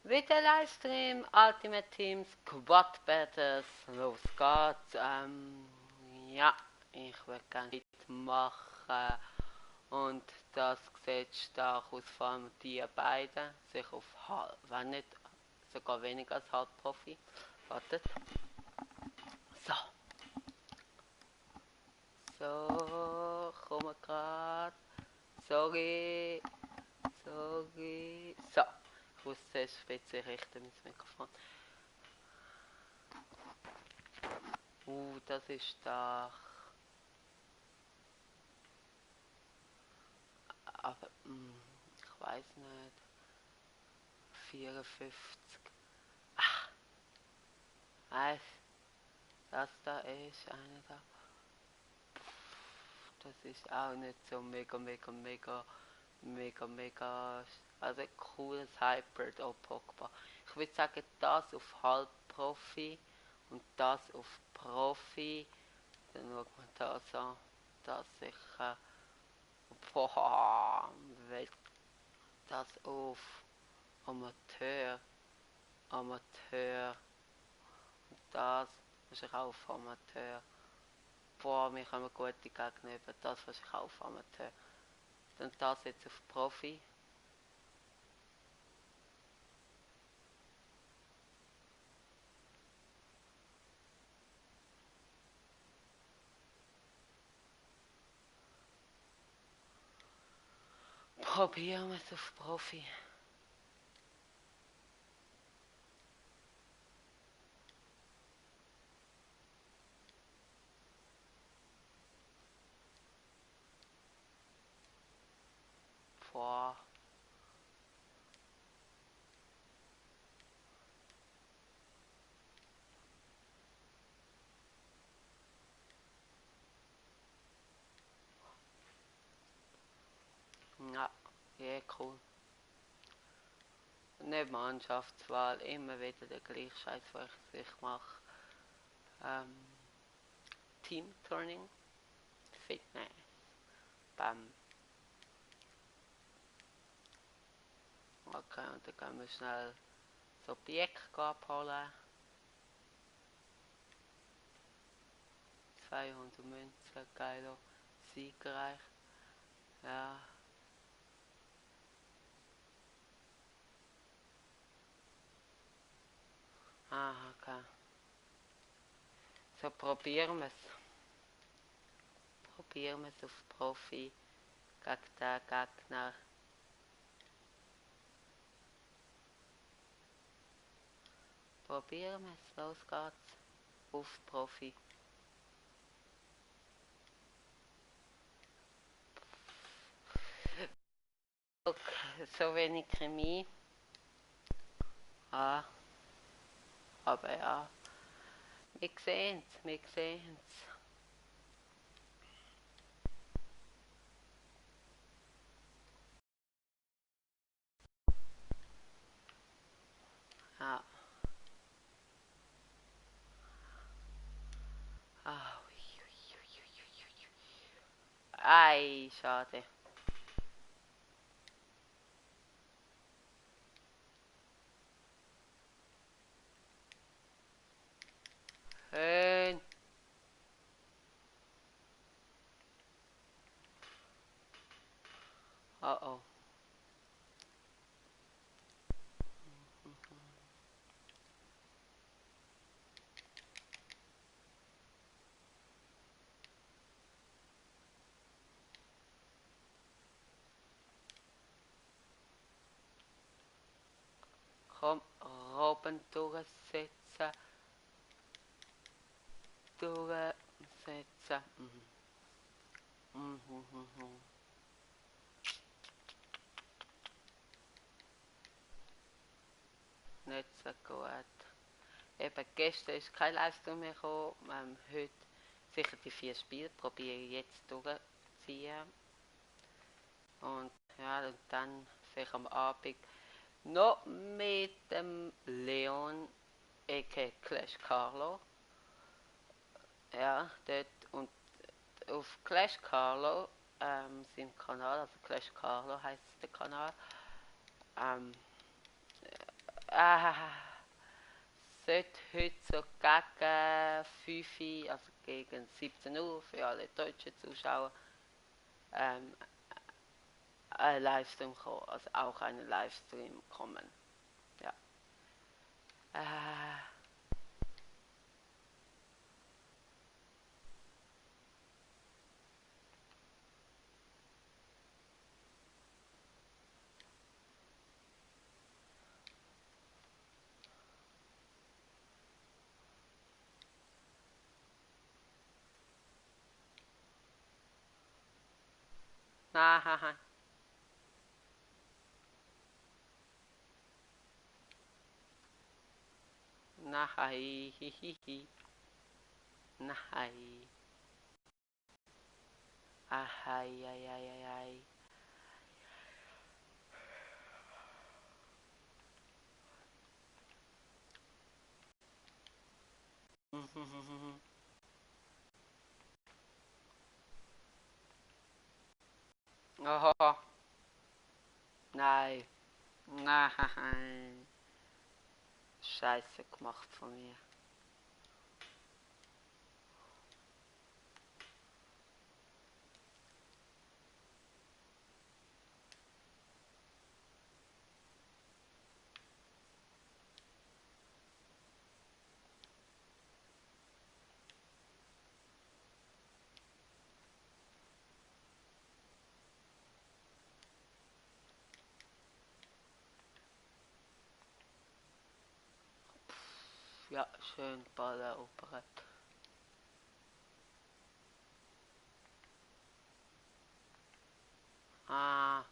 Wieder Livestream, Ultimate Teams, Quad Battles, los geht's. Ja, ich würde gerne mitmachen und das sieht stark aus, vor allem die beiden sich auf halb, wenn nicht sogar weniger als Halbprofi. Wartet. So. So, kommen grad. Sorry. Sorry. So. Ich muss zuerst spitze richten, mein Mikrofon. Das ist stark. Aber, ich weiß nicht. 54. Ach, was? Das da ist einer da. Das ist auch nicht so mega. Also cooles Hybrid auch Pogba. Ich würde sagen, das auf Halbprofi und das auf Profi. Dann schaut man das an. Das sicher. Boah, das auf Amateur. Und das ist ich auch auf Amateur. Boah, wir haben gute Gegner über das, was ich auch auf Amateur. Dann das jetzt auf Profi. Probieren wir es auf Profi. Boah. Ja, ja, cool. Nicht Mannschaftswahl, immer wieder der gleiche Scheiß, was ich mache. Team-Turning, Fitness, Bam. Okay, und dann können wir schnell das Objekt abholen. 200 Münzen, geilo. Siegreich. Ja. Ah, okay. So, probieren wir es. Probieren wir es auf Profi gegen den Gegner. Probieren wir es. Los geht's. Auf Profi. Okay, so wenig Chemie. Ah, aber ja. Wir sehen's. Ja. Ah, Ei, schade. Schön. Oh oh. Komm, Robben durchsetzen. Durchsetzen. Mhm. Nicht so gut. Eben, gestern ist kein Livestream mehr gekommen. Heute sicher die 4 Spiele. Probiere ich jetzt durchzuziehen. Und ja, und dann vielleicht am Abend noch mit dem Leon, a.k.a. Clash Carlo. Ja, dort und auf Clash Carlo, seinem Kanal, also Clash Carlo heißt der Kanal, sollte heute so gegen 5 Uhr, also gegen 17 Uhr für alle deutschen Zuschauer, ähm, ein Livestream kommen, also auch ein Livestream kommen. Ja. Äh, na, nein, hihihi, nein, ai, ai, ai, ai, ai. Oh, nein, nein, Scheiße gemacht von mir. Ja, schön Ball erobert. Ah,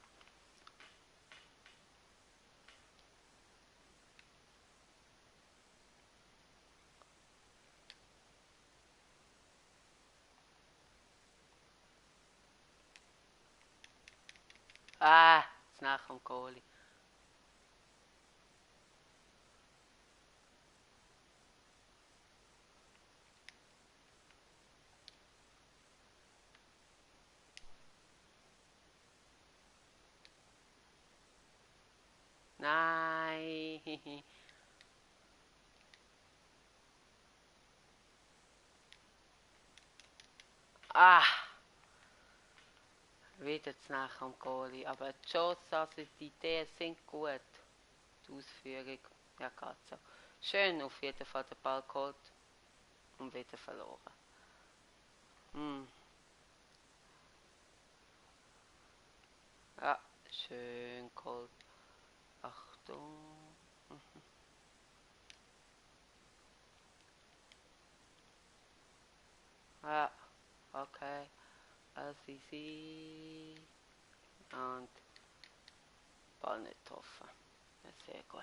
ist nach dem Goalie. Nein. Ah, wieder nach dem Goalie. Aber die Chance, also die Ideen sind gut. Die Ausführung, ja, geht so. Schön auf jeden Fall den Ball geholt und wieder verloren. Hm. Ja, schön geholt. Achtung. Ja, okay. Easy. Und Ball nicht getroffen. Ja, sehr gut.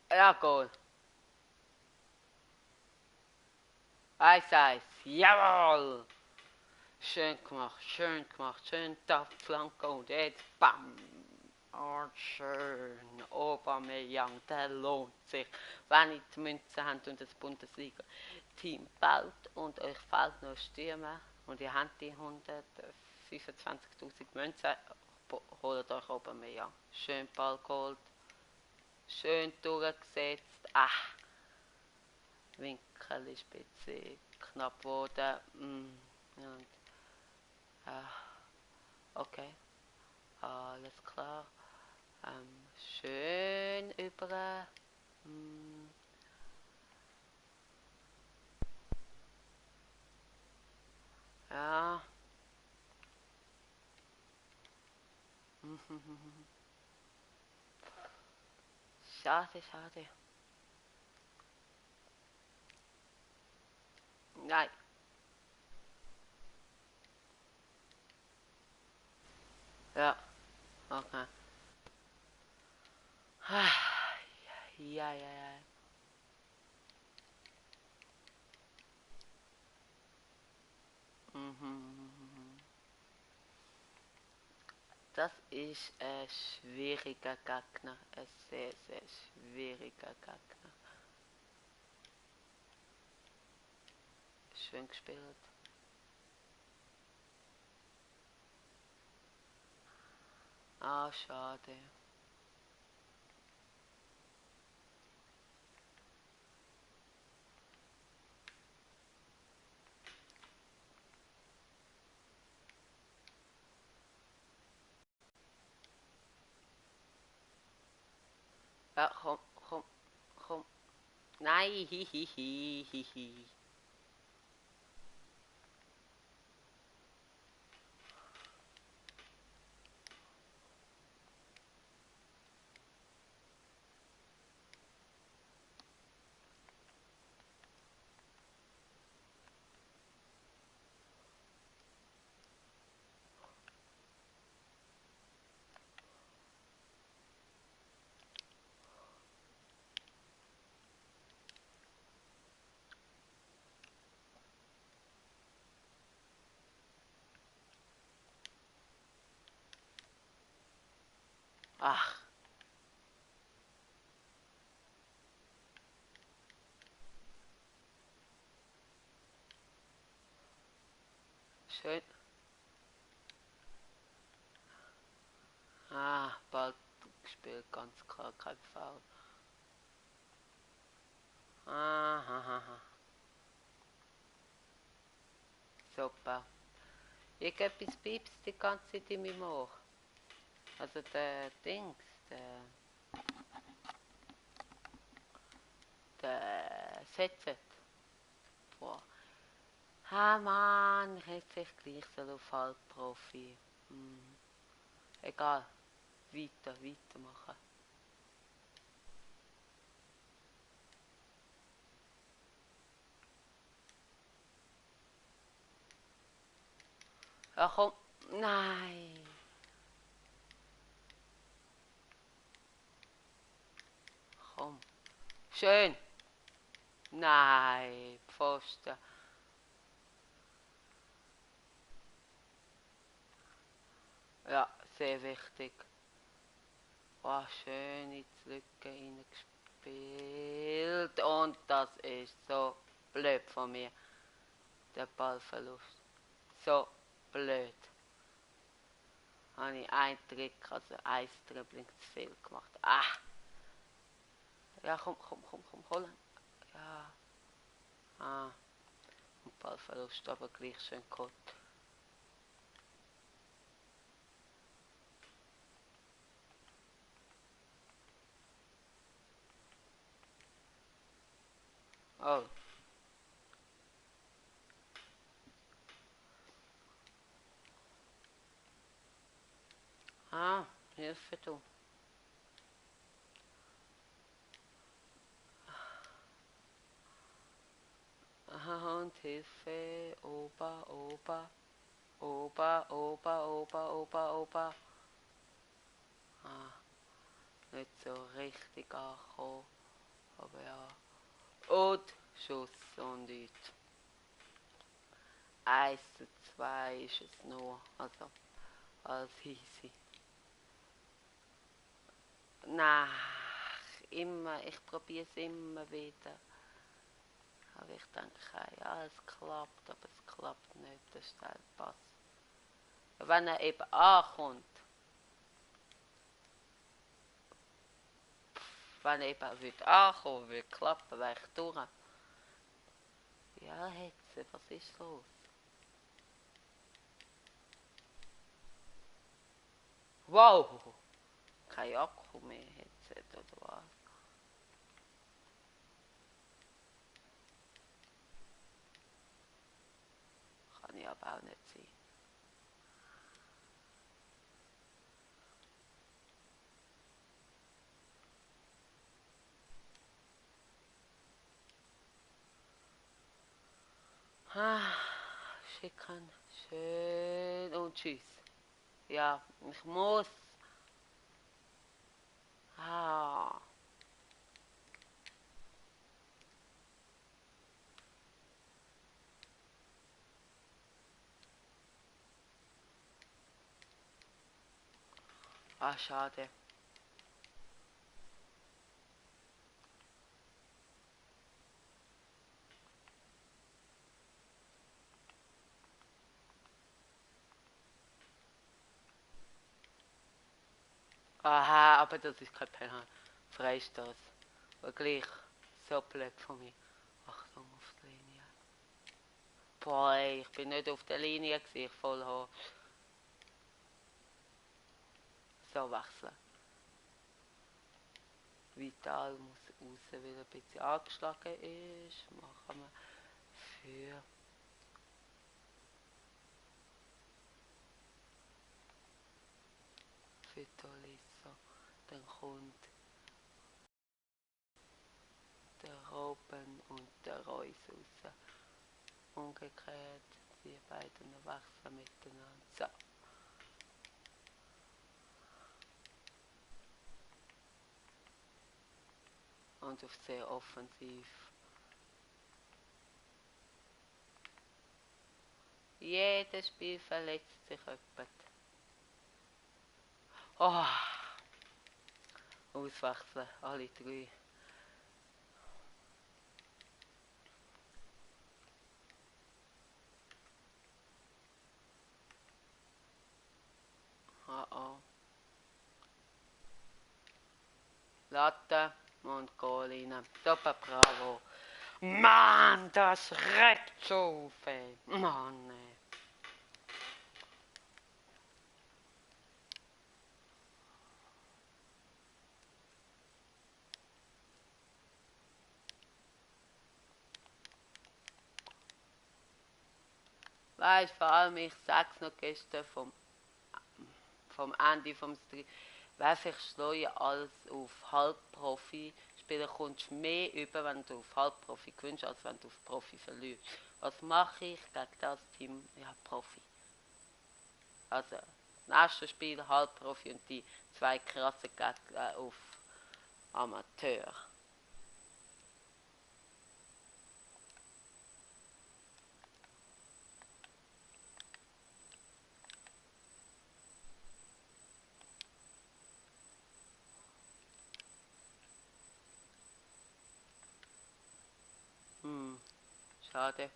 Ja, Goal. 1-1. Jawohl! Schön gemacht, schön da Flanke und jetzt BAM! Oh, schön. Aubameyang, der lohnt sich. Wenn ihr die Münze habt und das Bundesliga-Team baut und euch fehlt noch Stürmer und ihr habt die 125.000 Münzen, holt euch Aubameyang. Schön Ball geholt, schön durchgesetzt. Winkel ist ein bisschen knapp geworden. Und, okay, alles klar. Schön über. Mm, ja. Schade, schade. Nein. Ja, okay. Ja, ja, ja. Mhm. Das ist ein schwieriger Gegner. Ein sehr, sehr schwieriger Gegner. Schön gespielt. Ah, schade. Ja, komm, komm, komm. Nein, hihihi, hihi. Ach, schön. Ah, bald gespielt, ganz klar, kein Foul. Ah, ha, ha, ha. Super. Irgendetwas piepst die ganze Zeit in meinem Ohr. Also der Dings, der Headset. Boah. Ah Mann, ich hätte sich gleich so auf Halbprofi. Hm. Egal, weitermachen. Ja komm, nein. Komm. Schön. Nein, Pfosten. Ja, sehr wichtig. Oh, schön in die Lücke reingespielt. Und das ist so blöd von mir. Der Ballverlust. So blöd. Habe ich einen Trick, also ein Dribbling zu viel gemacht. Ah! Ja, komm, holen. Ja. Ah, und Ballverlust, aber gleich schön geholt. Oh. Ah, Hilfe du. Aha, und Hilfe. Ober. Ah, nicht so richtig angekommen. Aber ja. Und Schuss und nichts. 1:2 ist es nur. Also, als easy. Nein, immer, ich probiere es immer wieder. Aber ich denke, ja, es klappt, aber es klappt nicht, der Steilpass. Wenn er eben ankommt, wenn er eben würde ankommen, würde klappen, wäre ich durch. Ja, Hetze, was ist los? Wow! Kein Akku mehr, Hetze, oder was? Kann ich aber auch nicht sein. Ah, schicken, schön und tschüss. Ja, ich muss. Ah, schade. Aha, aber das ist kein Penalty. Freistoß. Aber gleich so blöd von mir. Achtung auf die Linie. Boah, ey, ich bin nicht auf der Linie gewesen, ich voll hoch. So wechseln. Vital muss raus, weil er ein bisschen angeschlagen ist. Machen wir für Tolisso. Dann kommt der Robben und der Reus raus. Umgekehrt, die beiden wechseln miteinander. So. Und auf sehr offensiv. Jedes Spiel verletzt sich jemand. Oh! Auswechseln, alle drei. Oh. Latte und Goal rein. Super, bravo. Mann, das regt so viel. Mann, ey. Weißt vor allem, ich sag's noch gestern vom Ende vom Stream, weißt ich schlage als auf Halbprofi spielen, kommst du mehr über, wenn du auf Halbprofi gewinnst, als wenn du auf Profi verlierst. Was mache ich gegen das Team? Ja, Profi. Also, das nächste Spiel Halbprofi und die zwei krasse Gegner auf Amateur. Schade.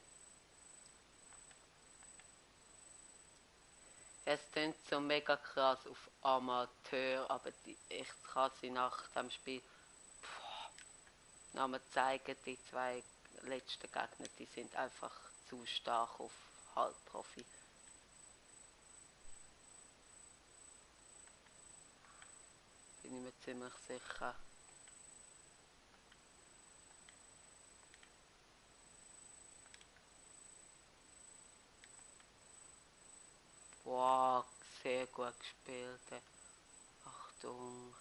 Es klingt so mega krass auf Amateur, aber ich kann sie nach dem Spiel nochmal zeigen, die zwei letzten Gegner, die sind einfach zu stark auf Halbprofi. Bin ich mir ziemlich sicher. Wow, sehr gut gespielt. Achtung.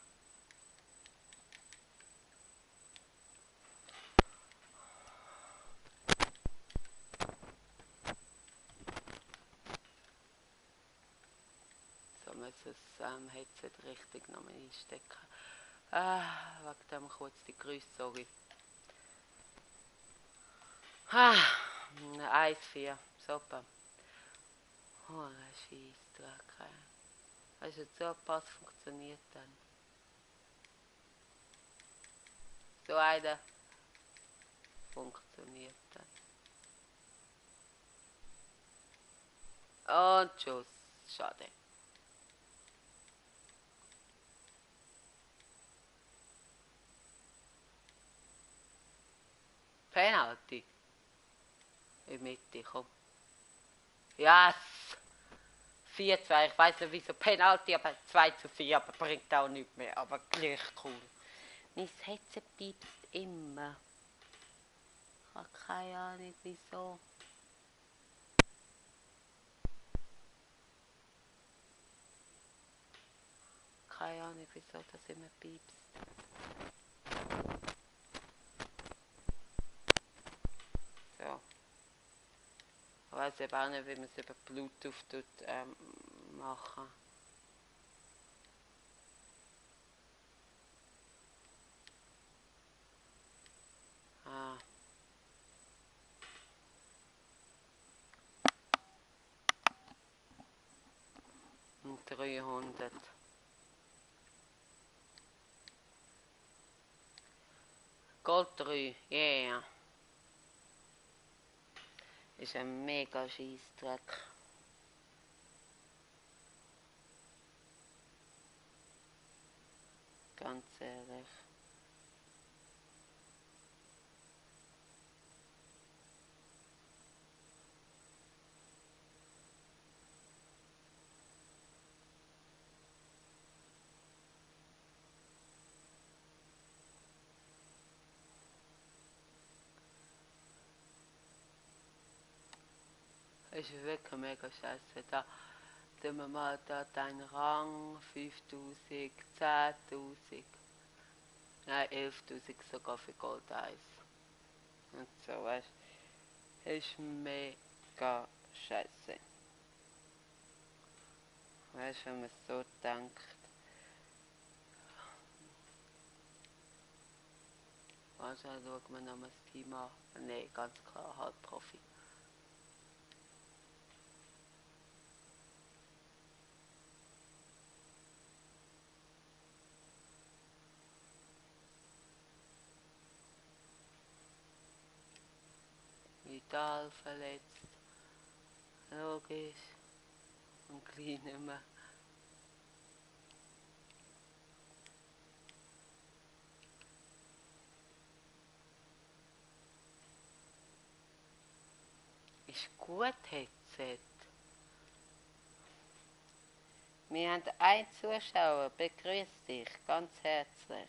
So muss es Headset richtig nochmal einstecken. Wegen dem kurz die Grüße, sorry. 1-4, super. Oh, ein Scheissdreck. Also so ein Pass funktioniert dann. So einer funktioniert dann. Und tschüss. Schade. Penalty. In der Mitte, komm. Yes! 4-2, ich weiß nicht wieso Penalty, aber 2-4, aber bringt auch nichts mehr. Aber gleich cool. Mein Headset piepst immer. Ich habe keine Ahnung wieso. Keine Ahnung wieso das immer piepst. So. Ich weiß eben auch nicht, wie man es über Bluetooth machen. Und 300. Gold 3, yeah. Ist ein mega Scheissdreck. ganz ehrlich. Ist wirklich mega scheiße. Da tun wir mal da deinen Rang 5000, 10.000, nein 11.000 sogar für Gold 1. Und so, weißt du, ist mega scheiße. Weißt du, wenn man so denkt. Also schauen wir nochmal das Team an. Nein, ganz klar, halt Profi. Vital verletzt. Logisch. Und klein nicht mehr. Ist gut, Headset. Wir haben einen Zuschauer. Begrüß dich ganz herzlich.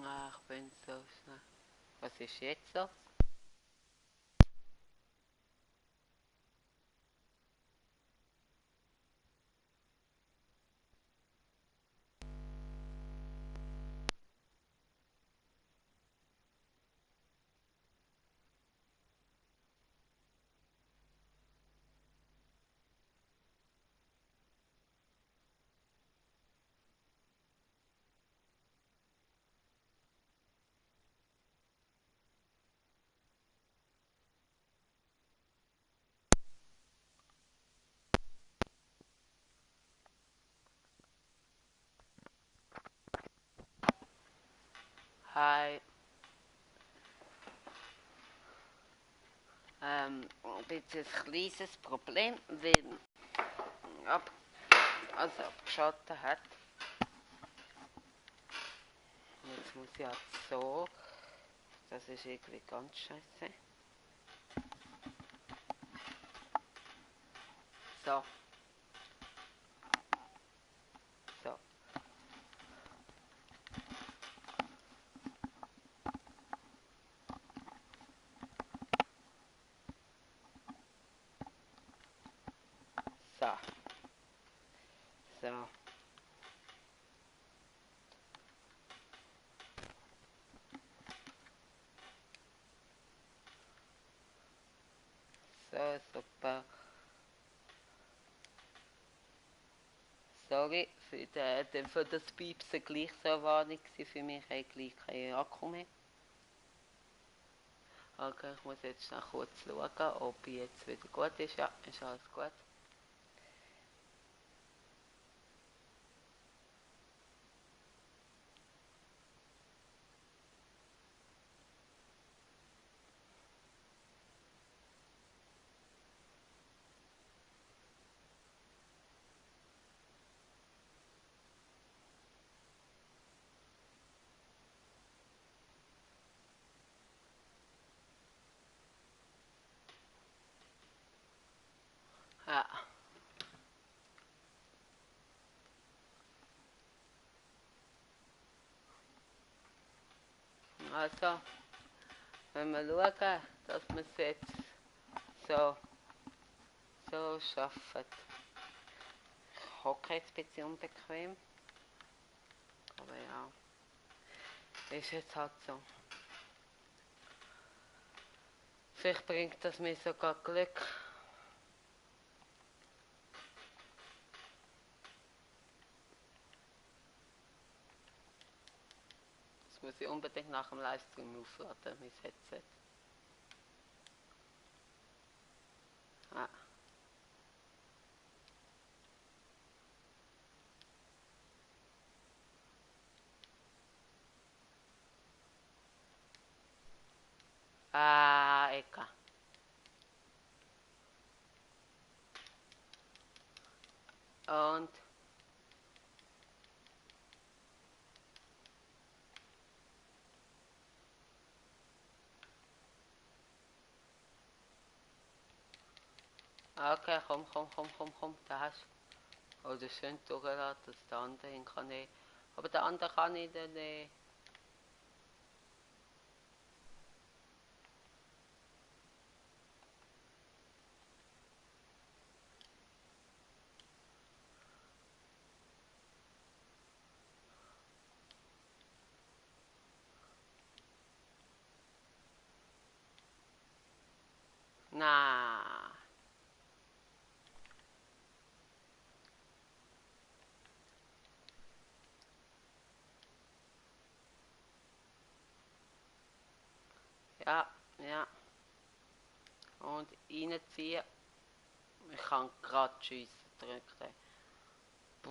Ach, ich bin so schnell. Was ist jetzt so? Hi. Ein bisschen ein kleines Problem, weil ab, also abgeschaltet hat. Jetzt muss ich halt so. Das ist irgendwie ganz scheiße. So. So. So. So. So, super. Sorry, für das Piepsen gleich so eine Warnung für mich, ich gleich keinen Akku mehr. Okay, ich muss jetzt noch kurz schauen, ob jetzt wieder gut ist. Ja, ist alles gut. Ja. Also, wenn wir schauen, dass wir es jetzt so schaffen. Ich hocke jetzt ein bisschen unbequem. Aber ja, ist jetzt halt so. Vielleicht bringt das mir sogar Glück. Das muss ich unbedingt nach dem Livestream aufladen, mein Headset. Ja. Ecke. Und okay, komm, da hast du. Oh, das schön durchgelassen, dass der andere hin kann nicht. Aber der andere kann nicht, nicht. Na, ja, ja. Und reinziehen. Ich kann gerade schiessen drücken. Puh.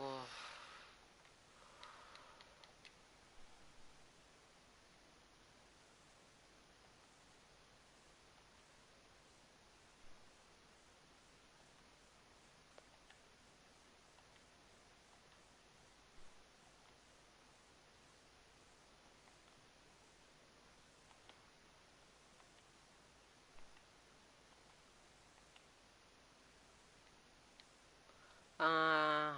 Ah,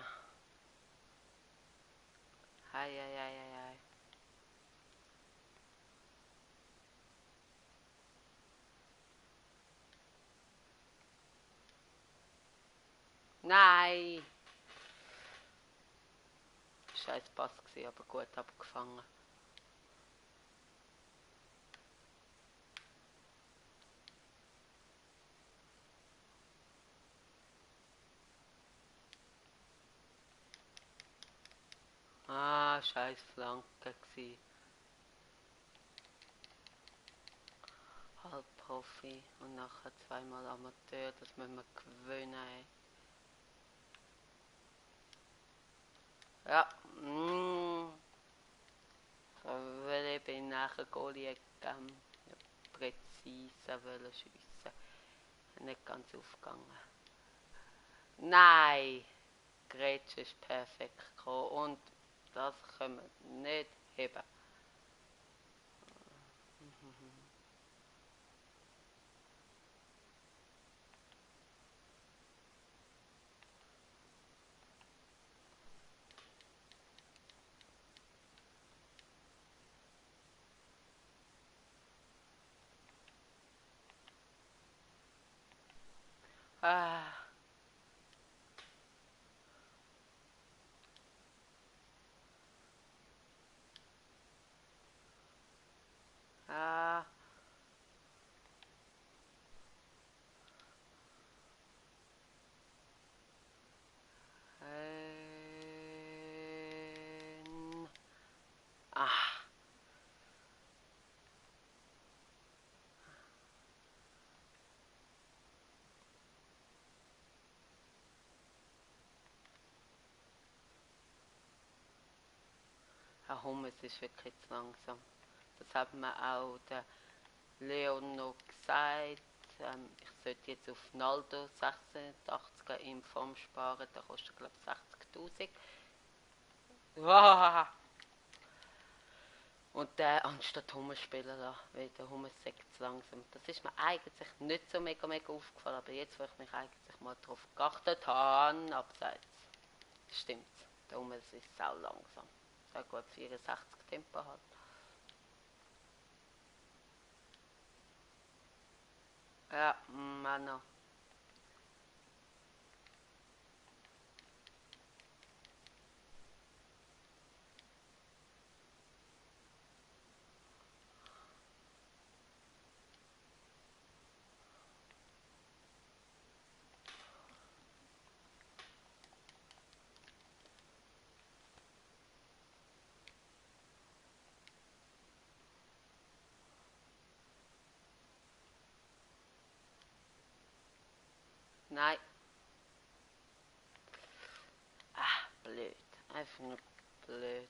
ei. Nein! Scheiß Pass gewesen, aber gut abgefangen. Ah, scheiß Flanke gewesen. Halbprofi und nachher zweimal Amateur, das müssen wir gewinnen. Ja, weil ich bin nachher Goalie präzise wollen schiessen. Nicht ganz aufgegangen. Nein! Gretsch ist perfekt gekommen und das können wir nicht heben. Ah, ah, ah. Herr Hummels ist wirklich zu langsam. Das hat mir auch der Leon noch gesagt. Ich sollte jetzt auf Naldo 86er in Form sparen. Da kostet glaube ich 60.000. Wow. Und der anstatt Hummels spielen lassen, weil der Hummels sagt zu langsam. Das ist mir eigentlich nicht so mega aufgefallen, aber jetzt, wo ich mich eigentlich mal darauf geachtet habe, abseits, stimmt, der Hummels ist sau langsam. Sehr gut 64 Tempo hat. Ja, Männer. Nein. Ah, blöd. Einfach nur blöd.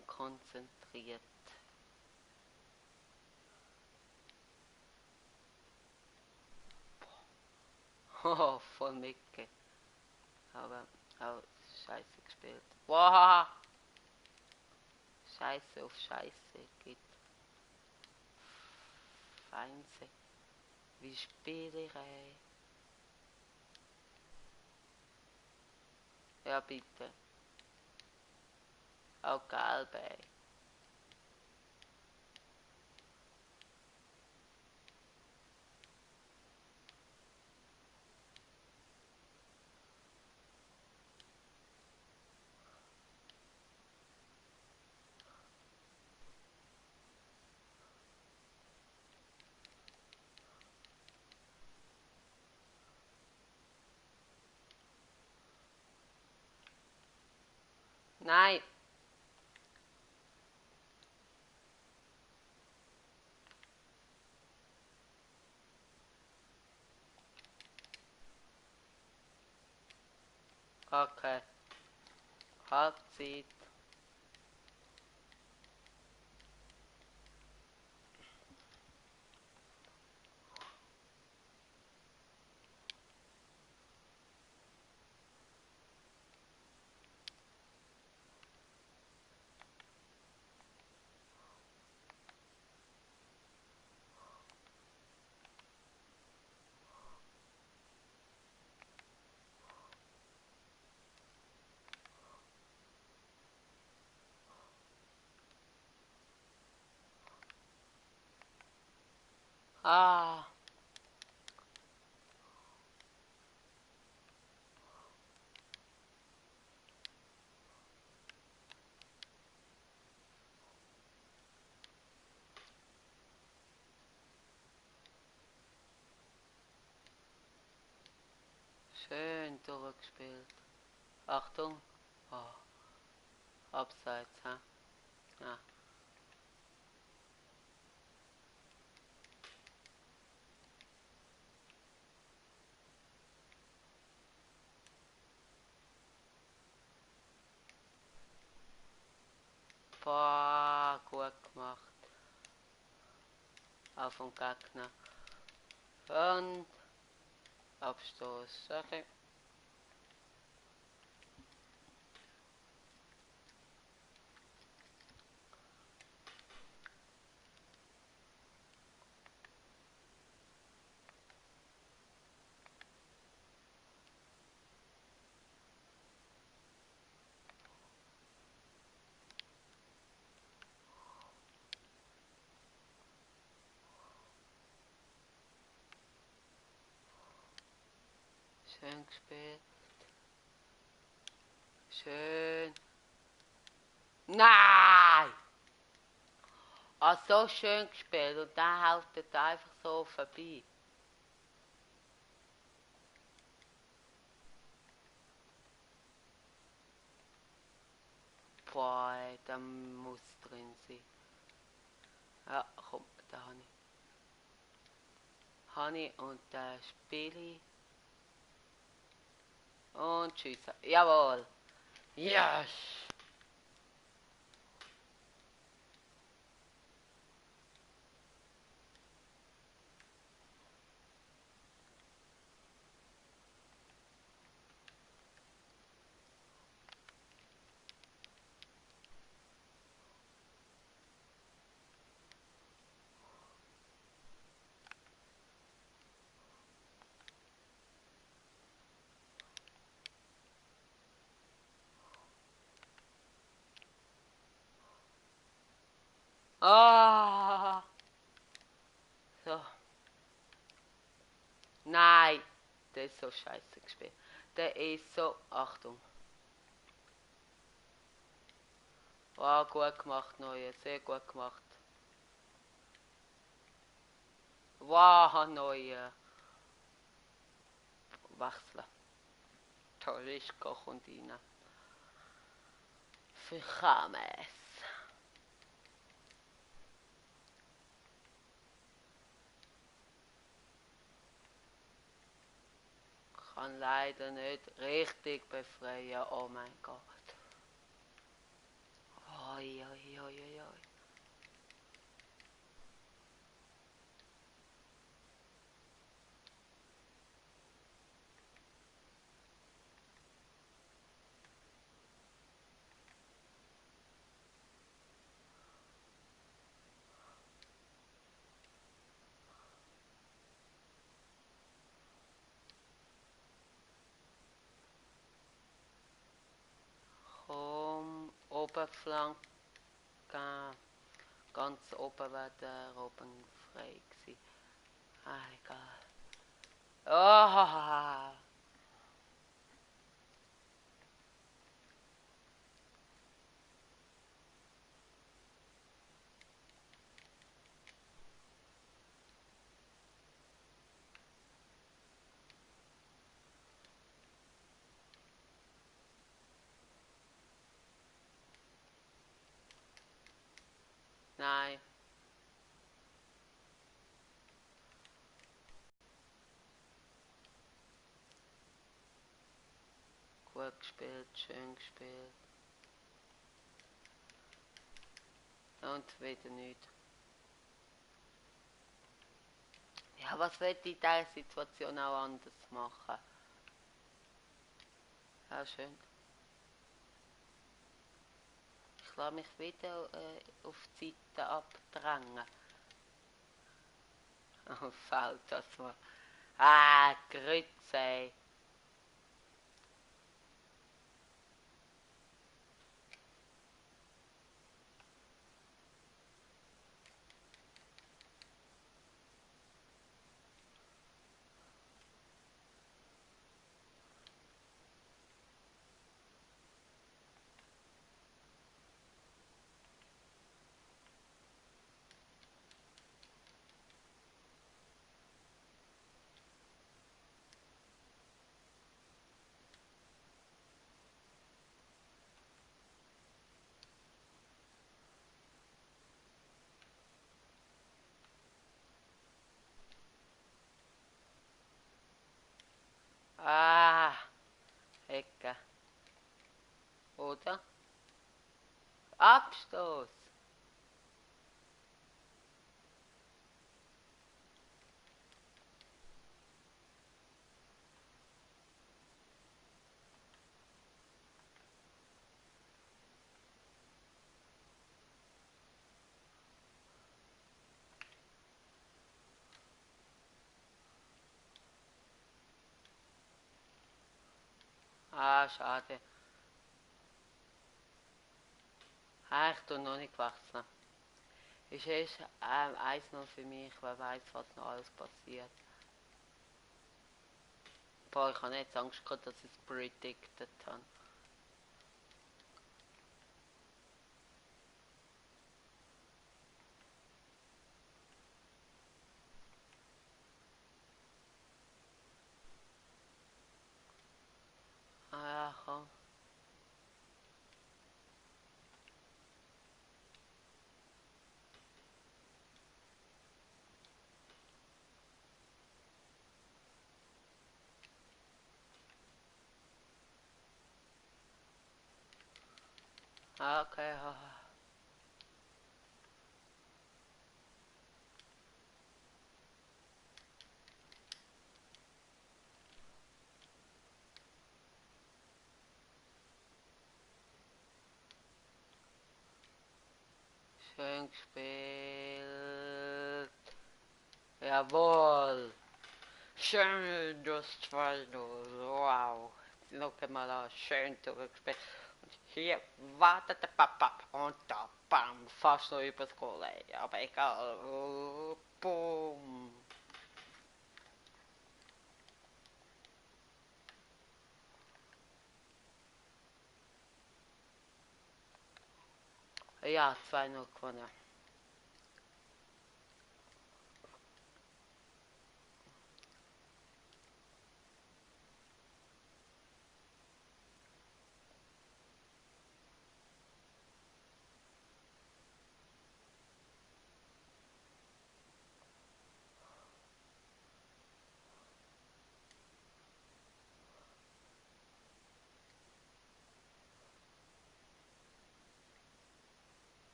unkonzentriert. Oh, voll Micke. Aber auch scheiße gespielt. Wow! Scheiße auf Scheiße geht. Feinse. Wie spiele ich, ey? Ja, bitte. Auch gelb, ey. Nein! Okay. Halbzeit. Ah, schön durchgespielt. Achtung. Oh, abseits, hä? Ja. Boah, gut gemacht. Auf den Gegner. Und Abstoß. Okay. Schön gespielt. Schön. Nein! Ah, so schön gespielt und dann haut er einfach so vorbei. Boah, ey, da muss drin sein. Ja, komm, da habe ich. Habe und da spiele ich. Und schieße. Jawohl. Yes! Ah! So. Nein! Der ist so scheiße gespielt. Der ist so. Achtung. Wow, gut gemacht, Neue. Sehr gut gemacht. Wow, Neue. Wechseln. Talischka kommt rein. Für Chames. Kann leider nicht richtig befreien. Oh mein Gott. Oh, Oi, oi, oi, oi, oi. Komm, Oberflanke, ganz oben wäre der oben frei gewesen. Ah, egal. Oh, nein. Gut gespielt, schön gespielt. Und wieder nicht. Ja, was will ich in dieser Situation auch anders machen? Ja, schön. Ich lasse mich wieder auf die Seite abdrängen. Oh, fällt das mal. Ah, Grütze. Ah, Ecke. Oder? Abstoß. Ah, schade. Ah, ich tue noch nicht wechseln. Ist erst 1-0 für mich, wer weiß, was noch alles passiert. Boah, ich habe jetzt Angst gehabt, dass ich es predicted habe. Ah ja, komm. Ah, okay. Ah. Schön gespielt. Jawohl. Schön das 2-0. Wow. Noch einmal an. Schön durchgespielt. Und hier wartet der Papa. Und da, bam, fast noch übers Goal. Ey. Aber egal. Oh, boom. Ja, 2-0 gewonnen.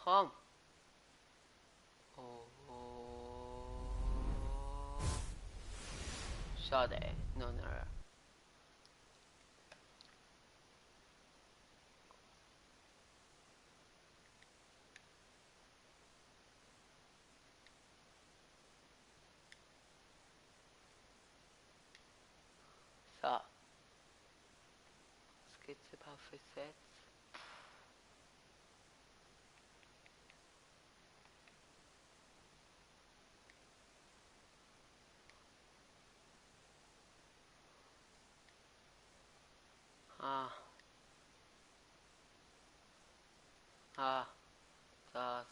Komm. Oh. Schade, no, no. So, was gibt's überhaupt für Sets? Ah, ah, das.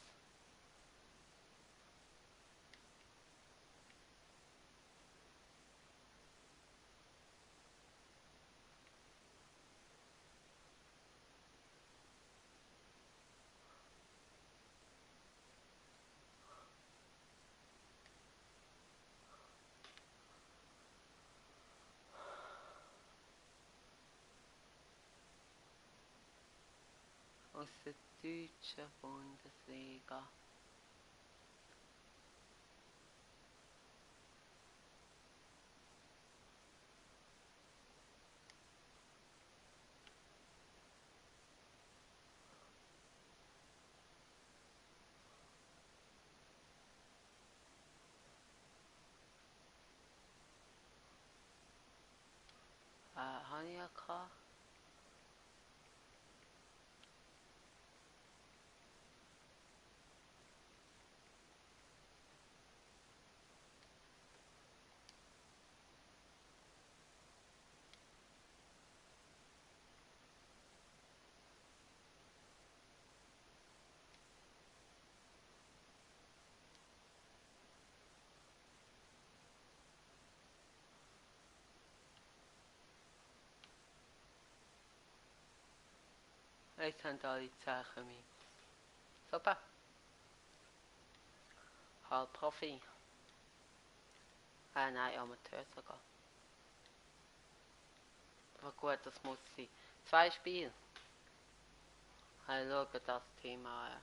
Aus der deutschen Bundesliga. Habe ich ja gehabt. Jetzt haben alle Zeichen mit. Super. Halb Profi. Nein, Amateur sogar. Aber gut, das muss sein. 2 Spiele. Schau das Thema an.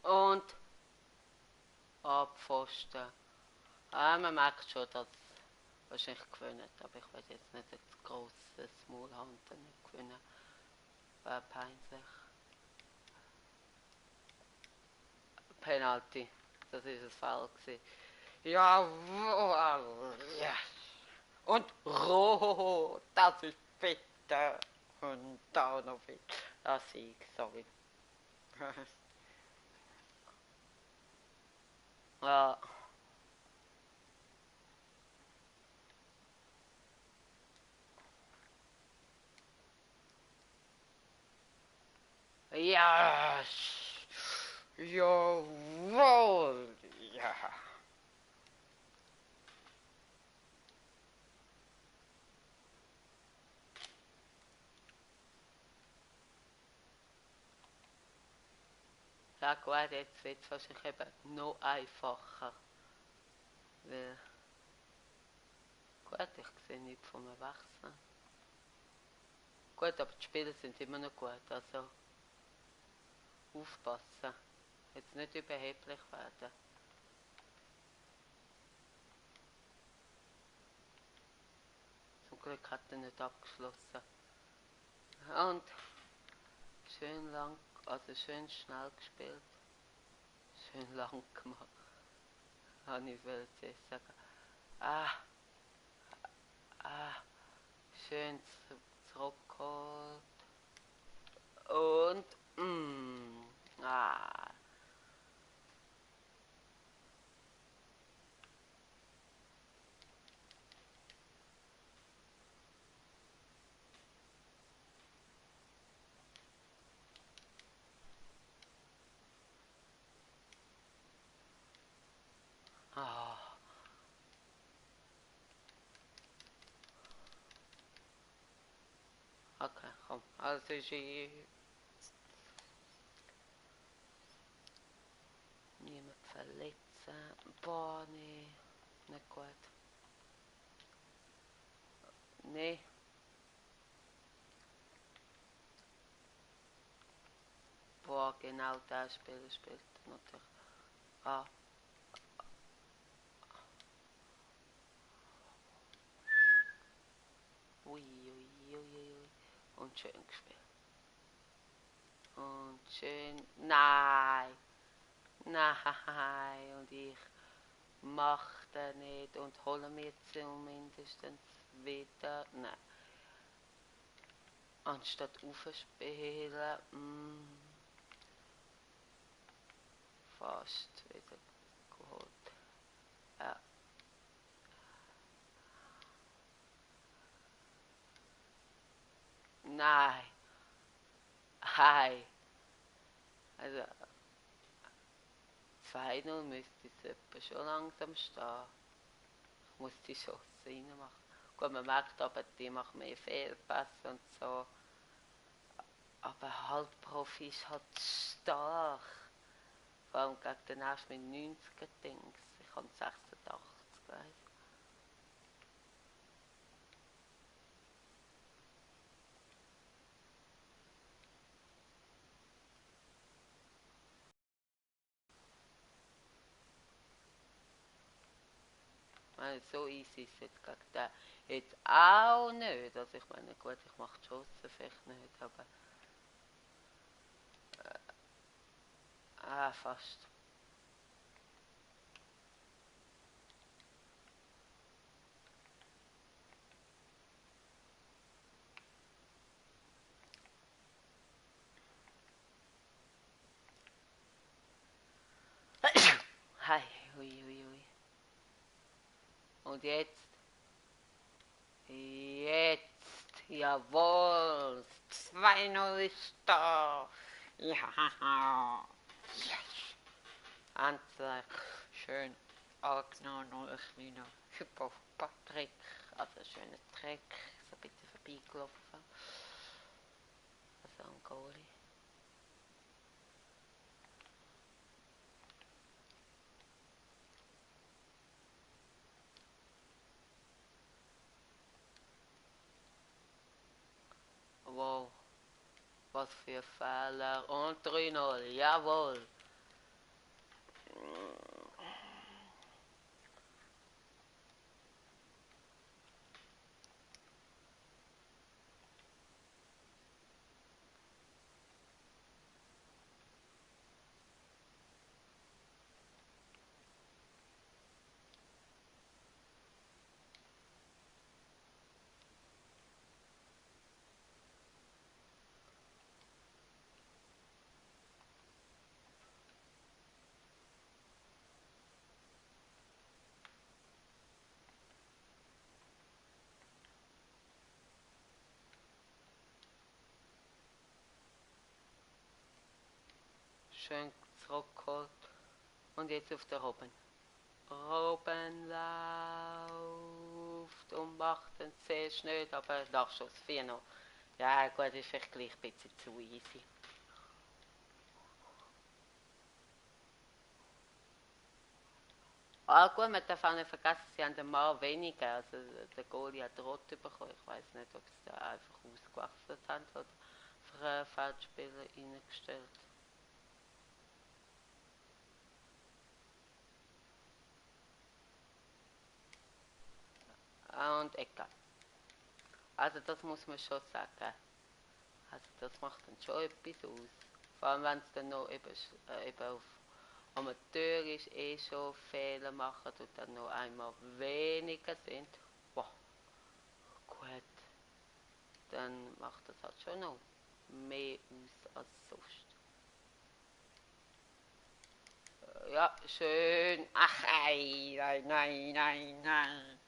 Und Abpfosten. Man merkt schon, dass wahrscheinlich gewinnen, aber ich weiß jetzt nicht, ein grosses Maul haben und dann nicht gewinnen. Wäre peinlich. Penalty. Das ist ein Foul gewesen. Jawohl, ja. Und rot, das ist bitter. Und da noch bitte. Das Sieg, sorry. Ja. Ja. Jawohl. Ja. Ja gut, jetzt wird es wahrscheinlich eben noch einfacher. Weil, gut, ich sehe nichts vom Wechseln. Gut, aber die Spiele sind immer noch gut, also aufpassen. Jetzt nicht überheblich werden. Zum Glück hat er nicht abgeschlossen. Und schön lang, also schön schnell gespielt. Schön lang gemacht. Habe ich will jetzt sagen. Ah, schön zurückgeholt. Und, Okay, komm. Also ist niemand verletzen. Boah, nee. Nicht gut. Nee. Boah, genau das Spiel spielt natürlich. Ah. Ui, ui, ui, ui. Und schön gespielt. Und schön. Nein. Nein. Und ich mache das nicht und hole mir zumindest wieder. Nein. Anstatt aufspielen. Fast wieder geholt. Ja. Nein. Hi. Also 2-0 müsste es etwa schon langsam stehen. Ich muss die Chance reinmachen. Gut, man merkt aber, die machen mehr Fehlpässe und so. Aber Halbprofi ist halt stark. Vor allem gegen den ersten mit 90er Dings. Ich habe 86, weißt. Also so easy ist jetzt gegen den jetzt auch nicht. Also ich meine, gut, ich mache die Chancen vielleicht nicht, aber fast. Hi, ui, ui, ui. Und jetzt, jawohl, 2-0 ist da. Ja, yes. Endlich, schön angenommen, noch ein kleiner Hüpfer auf Patrick, also schöner Trick, so ein bisschen vorbeigelaufen. Also ein Goalie. Wow, was für Fehler. Und 3-0, jawohl. Schön zurückgeholt. Und jetzt auf der Robben. Robben läuft und macht den sehr schnell, aber Nachschuss 4-0. Ja gut, ist vielleicht gleich ein bisschen zu easy. Ah gut, man darf auch nicht vergessen, sie haben den Mann weniger. Also der Goalie hat rot bekommen. Ich weiß nicht, ob sie da einfach ausgewechselt haben oder für einen Feldspieler reingestellt. Und Ecke. Also das muss man schon sagen. Also das macht dann schon etwas aus. Vor allem wenn es dann noch eben auf amateurisch schon Fehler machen und dann noch einmal weniger sind. Wow, gut. Dann macht das halt schon noch mehr aus als sonst. Ja, schön. Ach, nein, nein, nein, nein.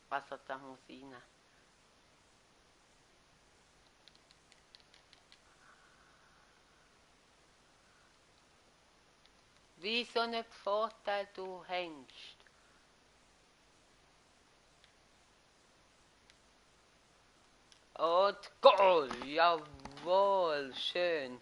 Was hat da muss rein? Wieso nicht Vorteil du hängst? Und Goal! Jawohl, schön.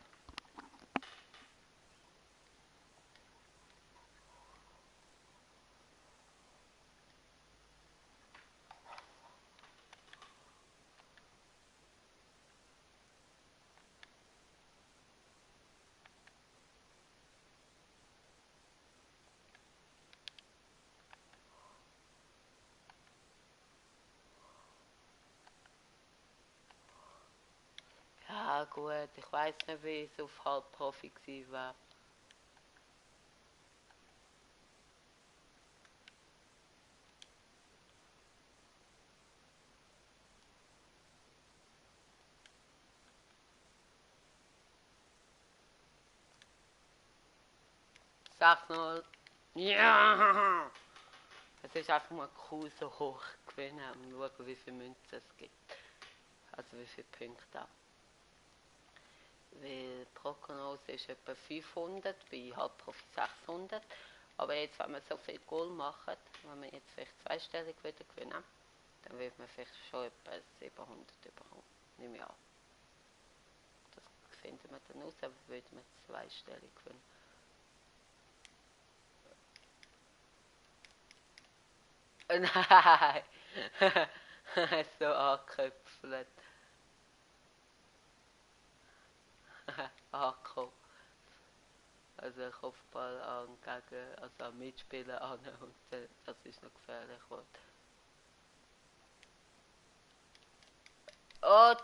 Ja gut, ich weiß nicht, wie es auf Halbprofi gewesen war. Sag nur, ja! Es ist einfach mal cool so hoch gewinnen und schauen, wie viele Münzen es gibt. Also wie viele Punkte. Weil Prognose ist etwa 500, bei Halbprofi 600. Aber jetzt, wenn wir so viel Goal machen, wenn wir jetzt vielleicht zweistellig wieder gewinnen, dann wird man vielleicht schon etwa 700 bekommen. Nehme ich an. Das finden wir dann raus, aber würde man zweistellig gewinnen. Nein! So angeköpfelt. Angekommen. Also Kopfball an gegen, also an Mitspieler an und das ist noch gefährlich geworden. Und,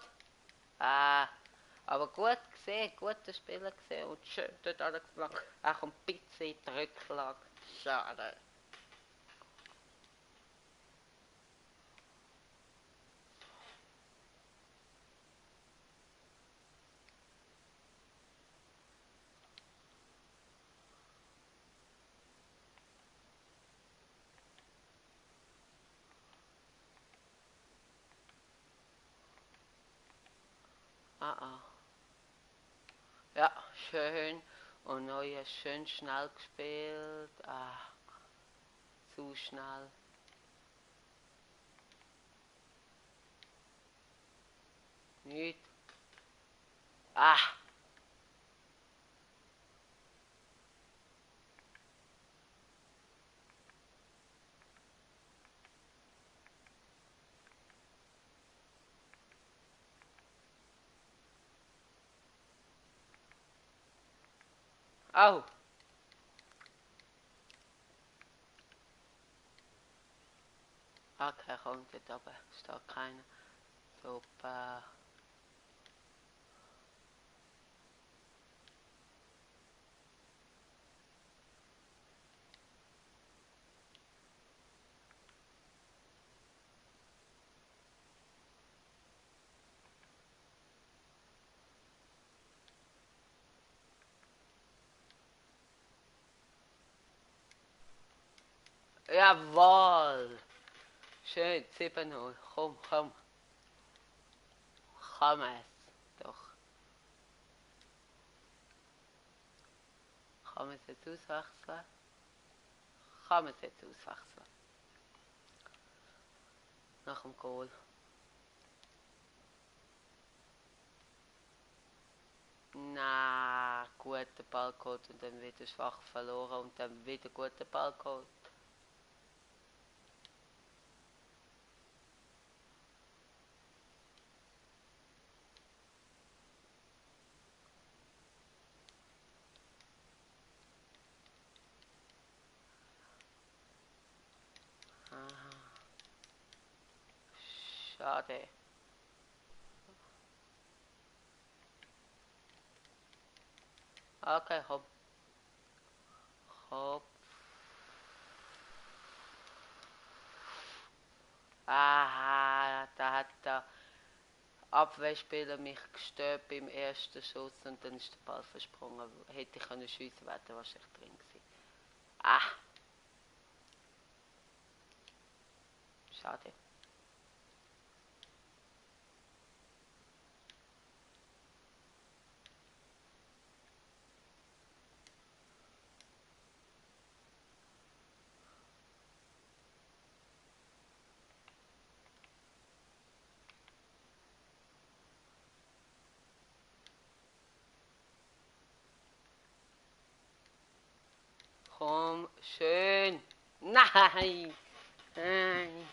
aber gut gesehen, guter Spieler gesehen und schön dort alles gemacht. Auch ein bisschen in die Rücklage. Schade. Ah. Ja, schön. Und Neuer schön schnell gespielt. Zu schnell. Nicht. Ah! Au! Okay, kommt jetzt aber. Steht keiner. Super. Jawohl! Schön, 7-0. Komm, komm. Komm es. Doch. Kann man es jetzt auswechseln? Kann man es jetzt auswechseln? Nach dem Goal. Na, guter Ball geholt und dann wieder schwach verloren und dann wieder guter Ball geholt. Aha. Schade. Okay, hopp. Hopp. Aha, da hat der Abwehrspieler mich gestört beim ersten Schuss und dann ist der Ball versprungen. Hätte ich können schiessen, wäre er wahrscheinlich drin gewesen. Schade. komm, schön. Nein. Nein.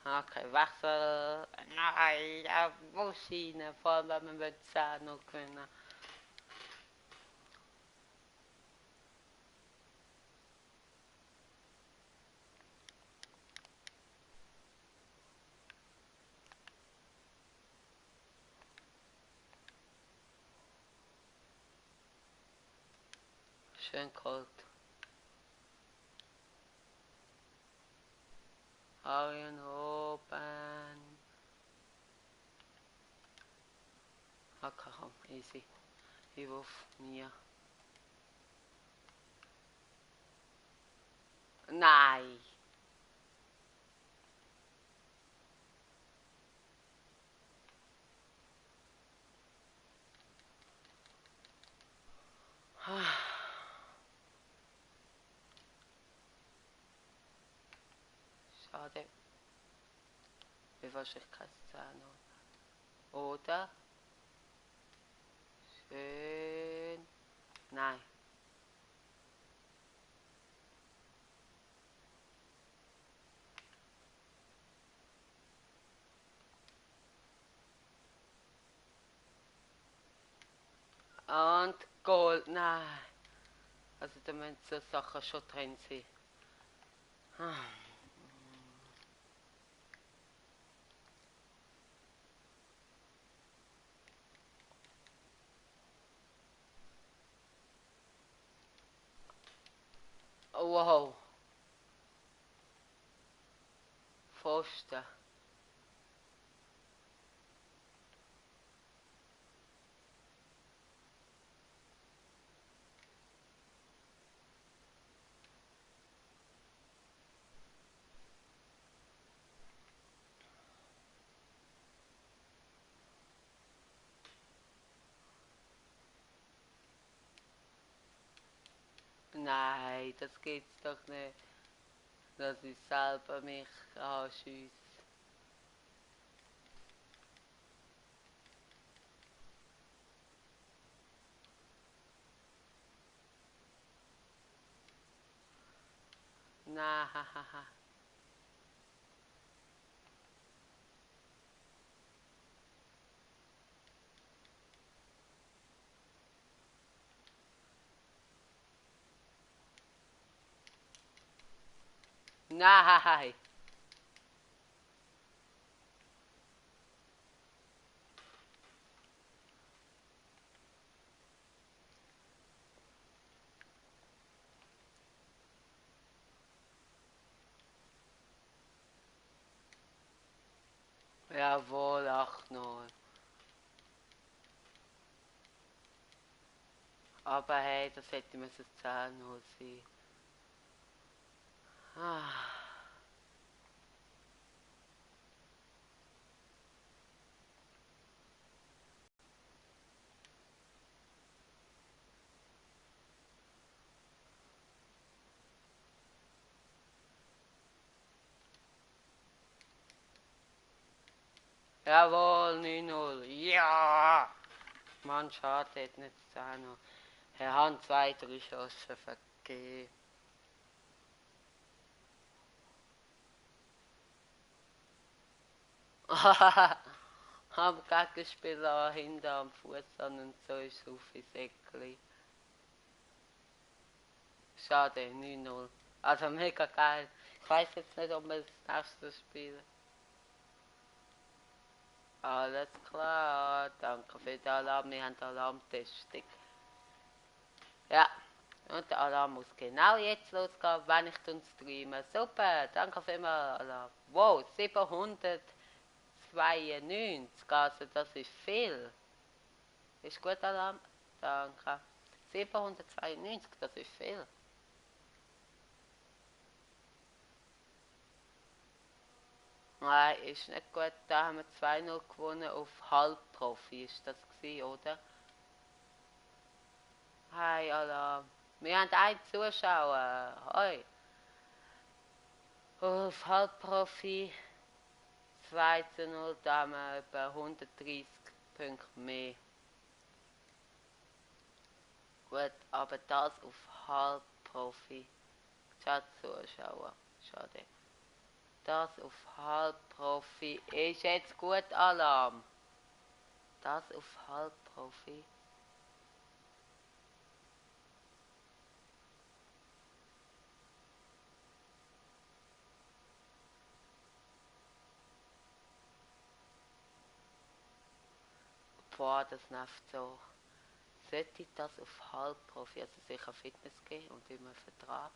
Okay, Wechsel. Nein, ja, muss rein. Vor allem, wenn wir 10 noch können. Schön kalt. Arjen oben. Okay, komm, easy. Ich auf mir. Nein. Schade. Wie Wahrscheinlichkeitszahl. Oder? Schön. Nein. Und Gold. Nein. Also da müssen so Sachen schon drin sein. Wow. Pfosten. Nein, das geht's doch nicht. Dass ich selber mich anschieße. Nein, hahaha. Nein. Jawohl, 8-0. Aber hey, das hätte müssen 10-0 sein. Ah. Jawohl, 9-0. Ja! Mann, schade, hätte nicht 10-0. Er hat 2-3 Chancen vergeben. Am Gegenspieler hinter am Fuß an und so ist es auf ins Eckli. Schade, 9-0. Also mega geil. Ich weiß jetzt nicht, ob wir das nächste spielen. Alles klar, danke für den Alarm. Wir haben den Alarmtestung. Ja, und der Alarm muss genau jetzt losgehen, wenn ich den streame. Super, danke vielmals, Alarm. Wow, 792, also das ist viel. Ist gut, Alarm? Danke. 792, das ist viel. Nein, ist nicht gut. Da haben wir 2-0 gewonnen auf Halbprofi, ist das gewesen, oder? Hi, Alarm. Wir haben einen Zuschauer. Hoi. Auf Halbprofi 2-0, da haben wir etwa 130 Punkte mehr. Gut, aber das auf Halbprofi. Schade, Zuschauer. Schade. Das auf Halbprofi ist jetzt gut, Alarm. Das auf Halbprofi. Boah, das nervt so. Sollte ich das auf Halbprofi, also sicher Fitness gehen und immer Vertrag?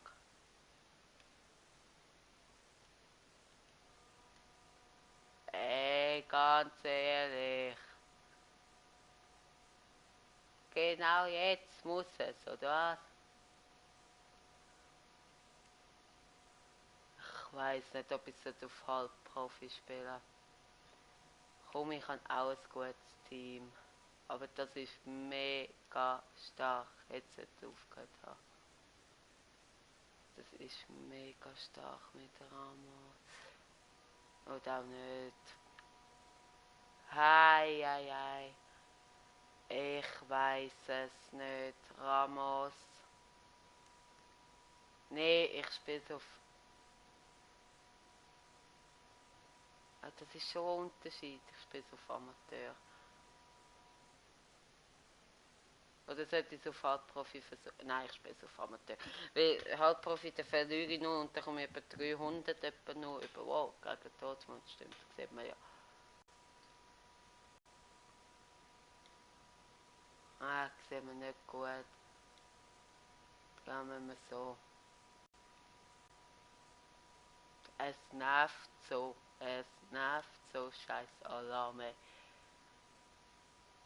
Ganz ehrlich. Genau jetzt muss es, oder was? Ich weiß nicht, ob ich es auf Halbprofi spiele. Komm, ich habe auch ein gutes Team. Aber das ist mega stark. Jetzt hat es aufgehört. Das ist mega stark mit Ramos. Oder auch nicht. Hei, hei, hei. Ich weiß es nicht. Ramos. Nee, ich spiele es auf. Ah, das ist schon ein Unterschied. Ich spiele es auf Amateur. Oder sollte ich es auf Halbprofi versuchen? Nein, ich spiele es auf Amateur. Weil Halbprofi, da verliere ich nur und dann komme ich etwa 300 etwa nur über. Wow, gegen Dortmund stimmt. Das sieht man ja. Ah, das sieht man nicht gut. Sagen wir so. Es nervt so. Es nervt so. Scheiß Alarme.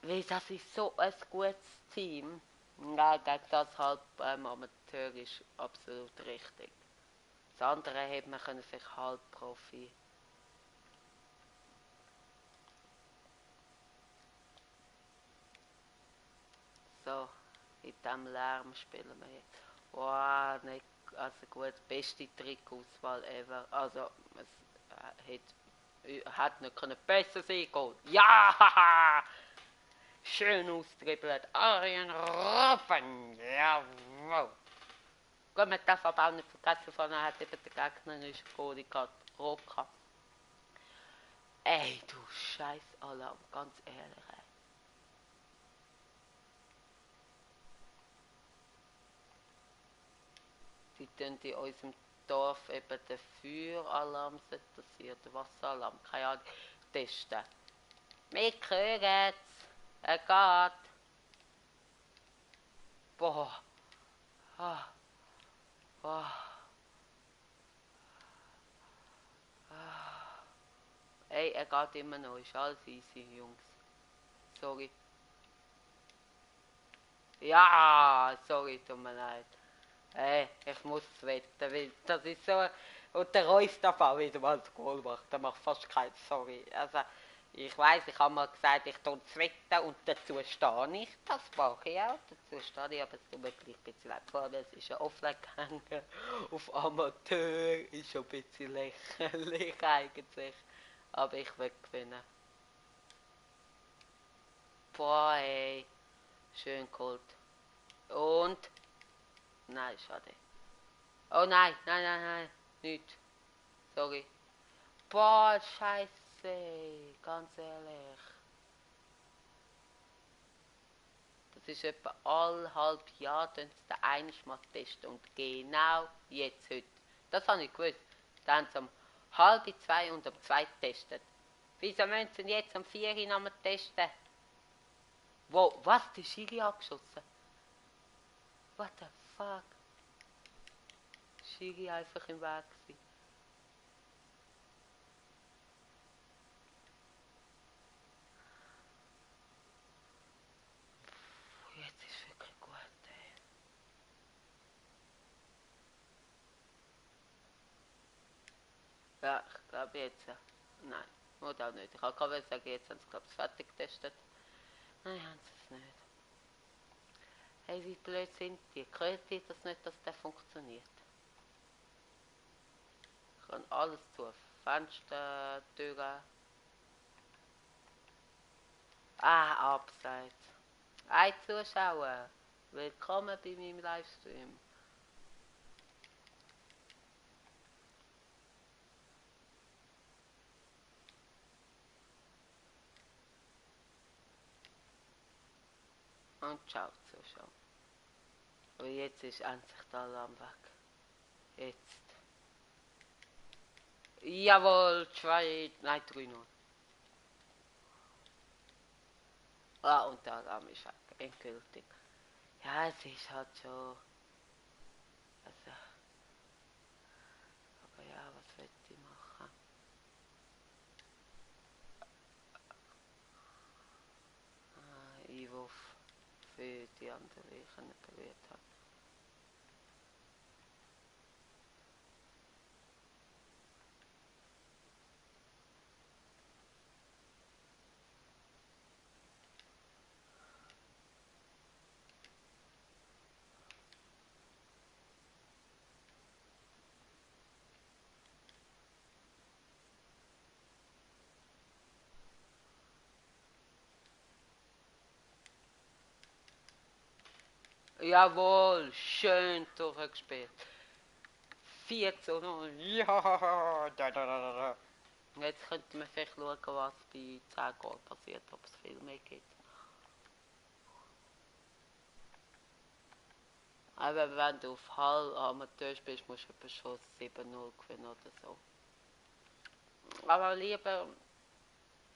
Weil das ist so ein gutes Team. Ja, gegen das halb Amateur ist absolut richtig. Das andere hätte man können vielleicht halb Profi. So, in diesem Lärm spielen wir jetzt. Wow, nicht, also gut, beste Trickauswahl ever. Also, es hat nicht können besser sein können. Ja! Schön austribbelt. Arjen Robben. Jawohl. Gut, man darf aber auch nicht vergessen, vorne hat eben der Gegner nicht Goalie gehabt. Rot gehabt. Ey, du scheiß Alarm, ganz ehrlich, ey. Die tun in unserem Dorf eben den Feueralarm, sollte das sein, oder Wasseralarm, keine Ahnung, testen. Wir hören's. Er geht. Boah. Ah. Ah. Ah. Ey, er geht immer noch, ist alles easy, Jungs. Sorry. Ja, sorry, tut mir leid. Ich muss wetten, weil das ist so. Und der Reus darf auch wieder mal das Goal machen. Der macht fast kein Sorry. Also, ich weiß, ich habe mal gesagt, ich tue es wetten und dazu stehe ich. Das mache ich auch. Dazu stehe ich, aber es tut mir gleich ein bisschen leid. Vor allem, es ist ja offline gegangen. Auf Amateur ist schon ein bisschen lächerlich eigentlich. Aber ich will gewinnen. Boah, ey. Schön geholt. Und? Nein, schade. Oh nein, nein, nein, nein. Nicht. Sorry. Boah, scheiße. Ganz ehrlich. Das ist etwa alle halb Jahr, den einen mal testen. Und genau jetzt, heute. Das habe ich gewusst. Da haben sie um halb zwei und um zwei getestet. Wieso müssen sie jetzt um 4 Uhr nochmal testen? Wo, was? Die Schiri abgeschossen? What the fuck? Schiri einfach im Weg gewesen. Jetzt ist wirklich gut, ey. Ja, ich glaube jetzt. Nein, oder auch nicht. Ich kann gerade sagen, jetzt haben sie, glaube ich, fertig getestet. Nein, haben sie es nicht. Hey, wie blöd sind die? Hört ihr das nicht, dass der funktioniert? Ich kann alles zu. Fenster, Türen. Ah, Abseits. Ein Zuschauer. Willkommen bei meinem Livestream. Und ciao Zuschauer. Aber jetzt ist endlich der Alarm weg. Jetzt. Jawohl, 2, nein 3-0. Ah, und der Alarm ist weg. Endgültig. Ja, es ist halt schon. Also, aber ja, was will ich machen? Einwurf für die andere, die ich nicht berührt habe. Jawohl, schön durchgespielt. 4-0. Ja, da. Jetzt könnte man vielleicht schauen, was bei 10 Goal passiert, ob es viel mehr gibt. Aber wenn du auf Hall Amateur spielst, musst du etwa schon 7-0 gewinnen oder so. Aber lieber,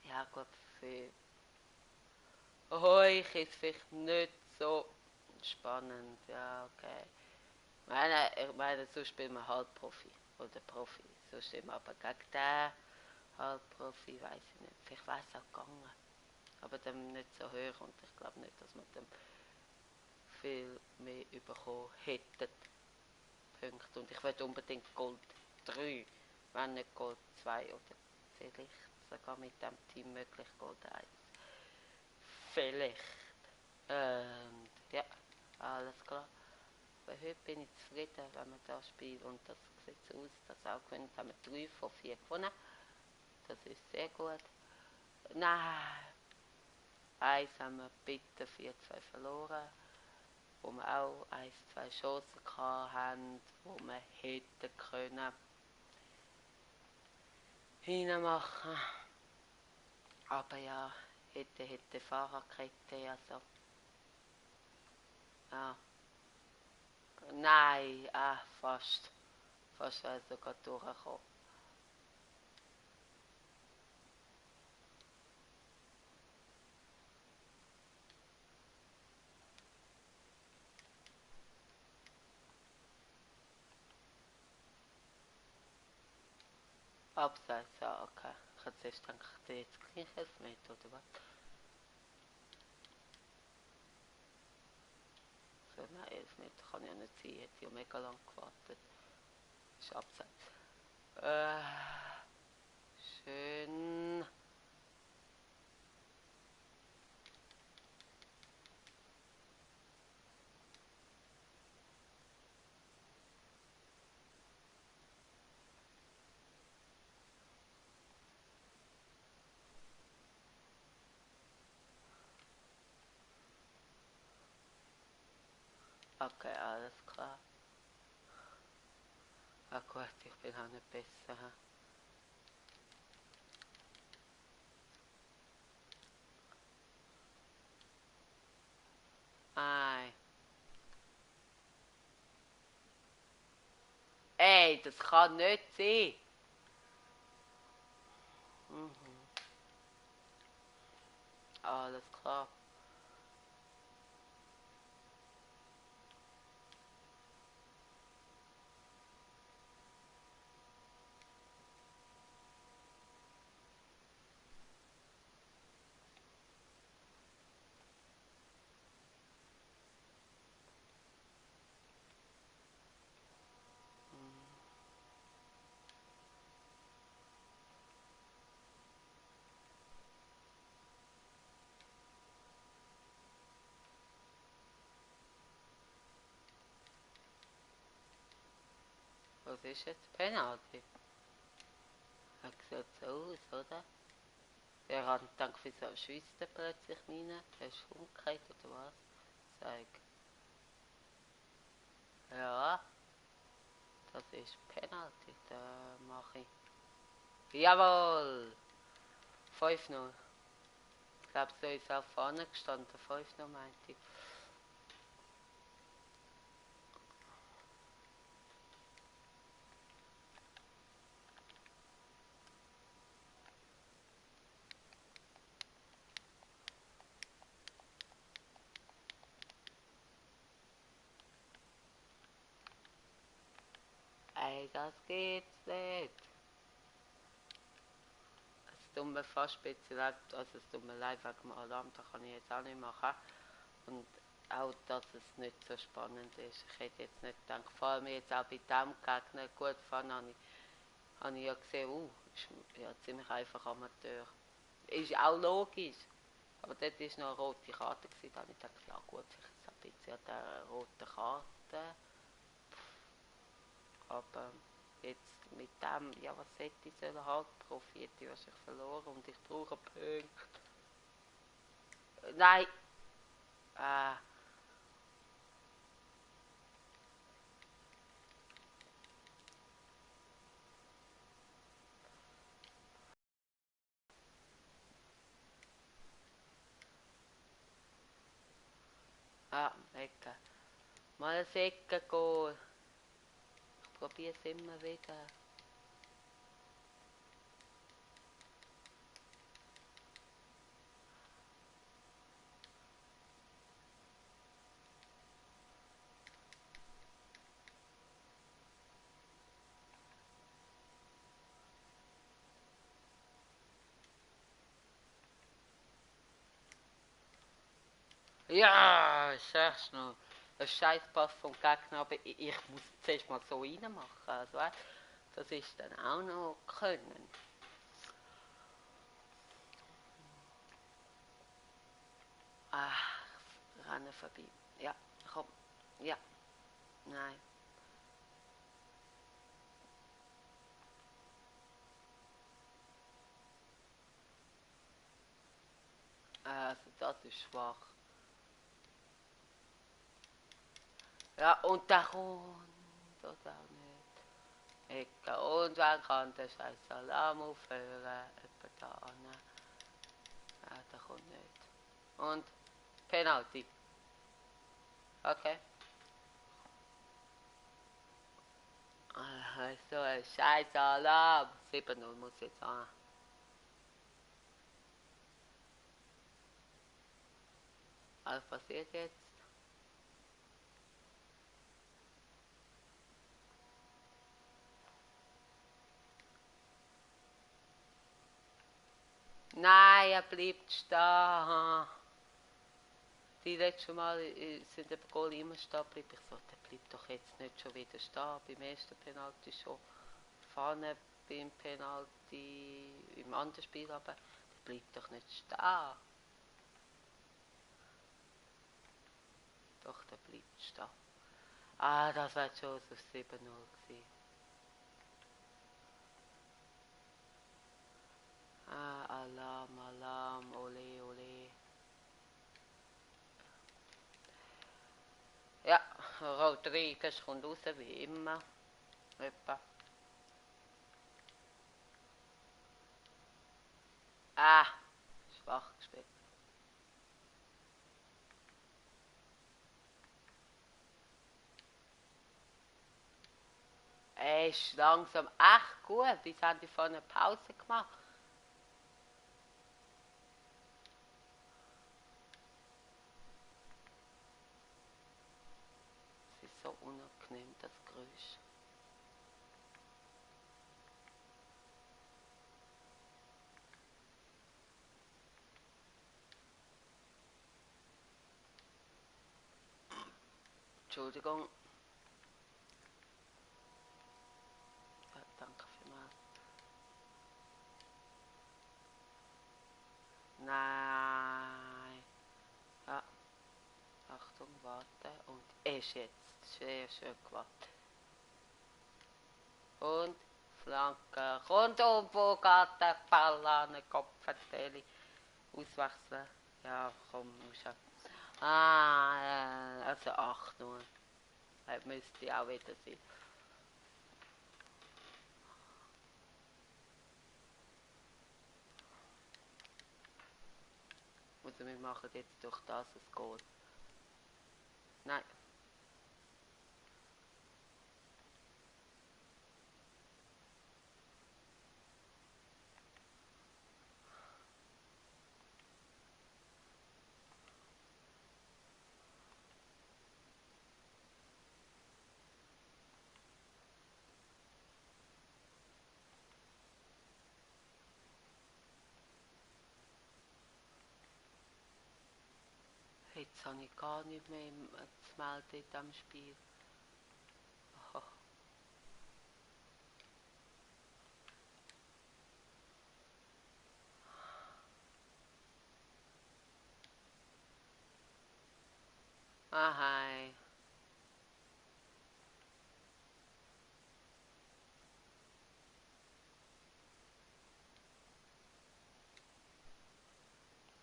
ja gut, für euch ist es vielleicht nicht so spannend, ja okay. Ich meine, so spielen wir Halbprofi oder Profi. So stehen wir aber gegen den Halbprofi, weiß ich nicht. Vielleicht wäre es auch gegangen. Aber dann nicht so hoch und ich glaube nicht, dass wir dann viel mehr bekommen hätten. Punkte. Und ich will unbedingt Gold 3, wenn nicht Gold 2 oder vielleicht sogar mit dem Team möglich Gold 1. Vielleicht. Ja, alles klar. Aber heute bin ich zufrieden, wenn wir das spielen und das sieht so aus, dass auch gewinnen. Haben wir 3 von 4 gewonnen. Das ist sehr gut. Nein, eins haben wir bitte 4-2 verloren, wo wir auch 1-2 Chancen hatten, wo wir hätten können hinmachen. Aber ja, hätte Fahrradkette, also. Ja. Nein, fast. Fast wäre es sogar durchgekommen. Abseits, ja, okay. Ich hätte zuerst gedacht, jetzt gleich Elfmeter, oder was? So, nein, Elfmeter kann ja nicht sein, hätte ja mega lang gewartet. Ist abseits. Schön. Okay, alles klar. Ah gut, ich bin auch nicht besser. Nein. Ey, das kann nicht sein. Mhm. Alles klar. Mhm. Was ist jetzt? Penalty. Er sieht so aus, oder? Er hat gedacht, wieso schießt er plötzlich rein? Er ist umgekehrt oder was? Zeig. Ja, das ist Penalty. Da mache ich. Jawohl! 5-0. Ich glaube, so ist auch vorne gestanden. 5-0 meinte ich. Ey, das geht's nicht. Es tut mir fast ein bisschen leid, also es tut mir leid wegen dem Alarm, da kann ich jetzt auch nicht machen. Und auch, dass es nicht so spannend ist. Ich hätte jetzt nicht gedacht, vor allem jetzt auch bei dem Gegner, gut fahren habe ich ja gesehen, ist ja ziemlich einfach Amateur. Ist auch logisch. Aber dort war noch eine rote Karte, da habe ich gedacht, ja gut, vielleicht ist es ein bisschen an der roten Karte. Aber jetzt mit dem, ja was hätte ich sollen halt, Profi hätte ich wahrscheinlich verloren und ich brauche Punkte. Nein! Ah, Ecke. Mal ein Ecke-Goal. Ich probiere es immer wieder. Ja, sag's noch. Ein Scheißpass vom Gegner, aber ich muss zuerst mal so reinmachen. Also, das ist dann auch noch können. Ah, Rennen vorbei. Ja, komm. Ja, nein. Also, das ist schwach. Ja, und der kommt. Oder auch nicht. Ecke. Und wer kann den scheiß Alarm aufhören? Etwa da an. Ja, der kommt nicht. Und Penalty. Okay. So ein scheiß Alarm. 7-0 muss jetzt an. Was passiert jetzt? Nein, er bleibt stehen. Die letzten Mal sind der Goal immer stehen geblieben. Ich so, der bleibt doch jetzt nicht schon wieder stehen. Beim ersten Penalty schon vorne beim Penalty im anderen Spiel, aber der bleibt doch nicht stehen. Doch, der bleibt stehen. Ah, das wäre schon auf 7-0 gewesen. Ah, Alarm, Alarm, ole, ole. Ja, Rodriguez kommt raus wie immer. Etwa. Ah, schwach gespielt. Er ist langsam echt gut. Bis haben die vorne Pause gemacht. Es ist so unangenehm, das Geräusch. Entschuldigung. Ja, danke vielmals. Nein. Ja, Achtung, warte. Und ist jetzt sehr schön gewartet. Und Flanke. Rundum, wo geht der Ball an den Kopf? Auswechseln. Ja, komm, muss ja. Ah, also 8 nur. Müsste auch wieder sein. Also wir machen jetzt durch das ein Goal. Nein. Jetzt habe ich gar nicht mehr zu melden in diesem Spiel. Oh. Aha.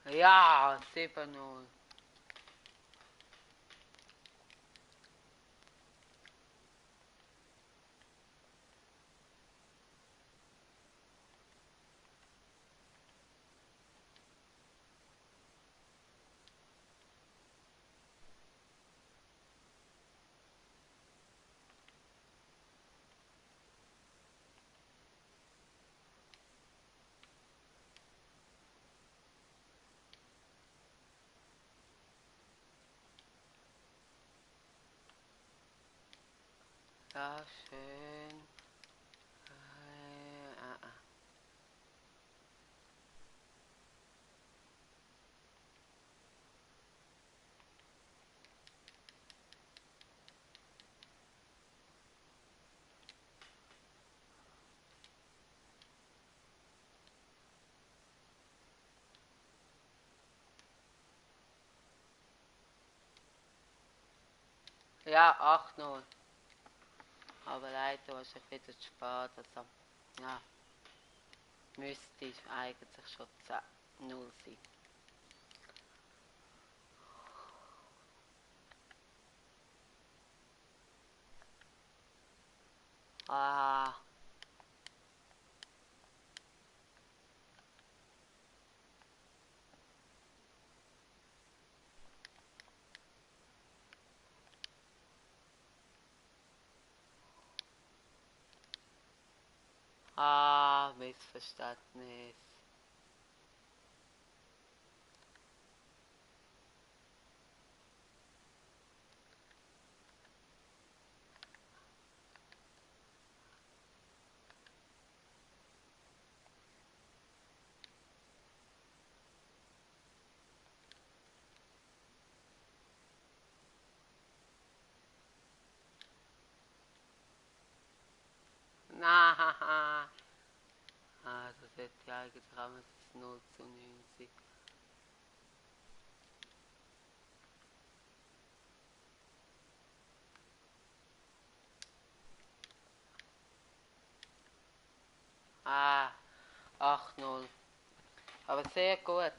Ja, 7-0. Ja, schön. Ah. Ja, 8-0. Aber leider war ich wieder zu spät. Also, ja, müsste eigentlich schon 10-0 sein. Ah. Ah, Missverständnis. Na, haha. Ah, das hätte ja eigentlich auch mal 0-9 sein. Ah, 8-0. Aber sehr gut.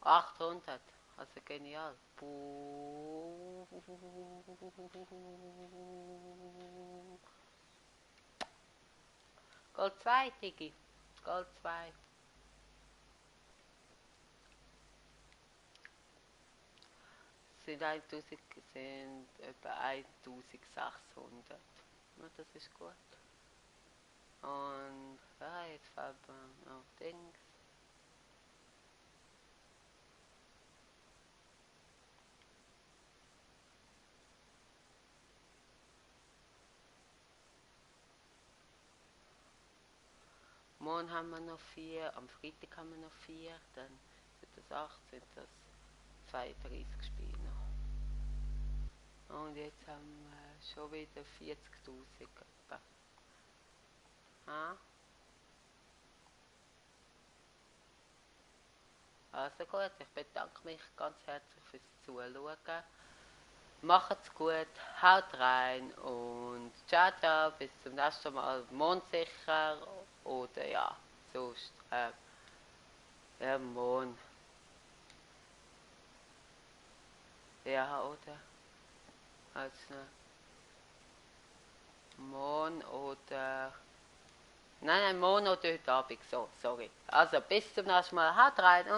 Achthundert. Also genial. Gold 2, Digi. Gold 2. Sind 1000, sind etwa 1600. Ja, das ist gut. Und ja, jetzt fällt mir noch Dings. Morgen haben wir noch 4, am Freitag haben wir noch 4, dann sind das 8, sind das 32 Spiele noch. Und jetzt haben wir schon wieder 40.000 etwa. Ah, also gut, ich bedanke mich ganz herzlich fürs Zuschauen Macht's gut, haut rein und ciao, ciao, bis zum nächsten Mal. Mondsicher oder ja, sonst, ja, Mond. Ja, oder? Also, Mond oder. Nein, nein, Mond oder heute Abend, so, sorry. Also, bis zum nächsten Mal, haut rein und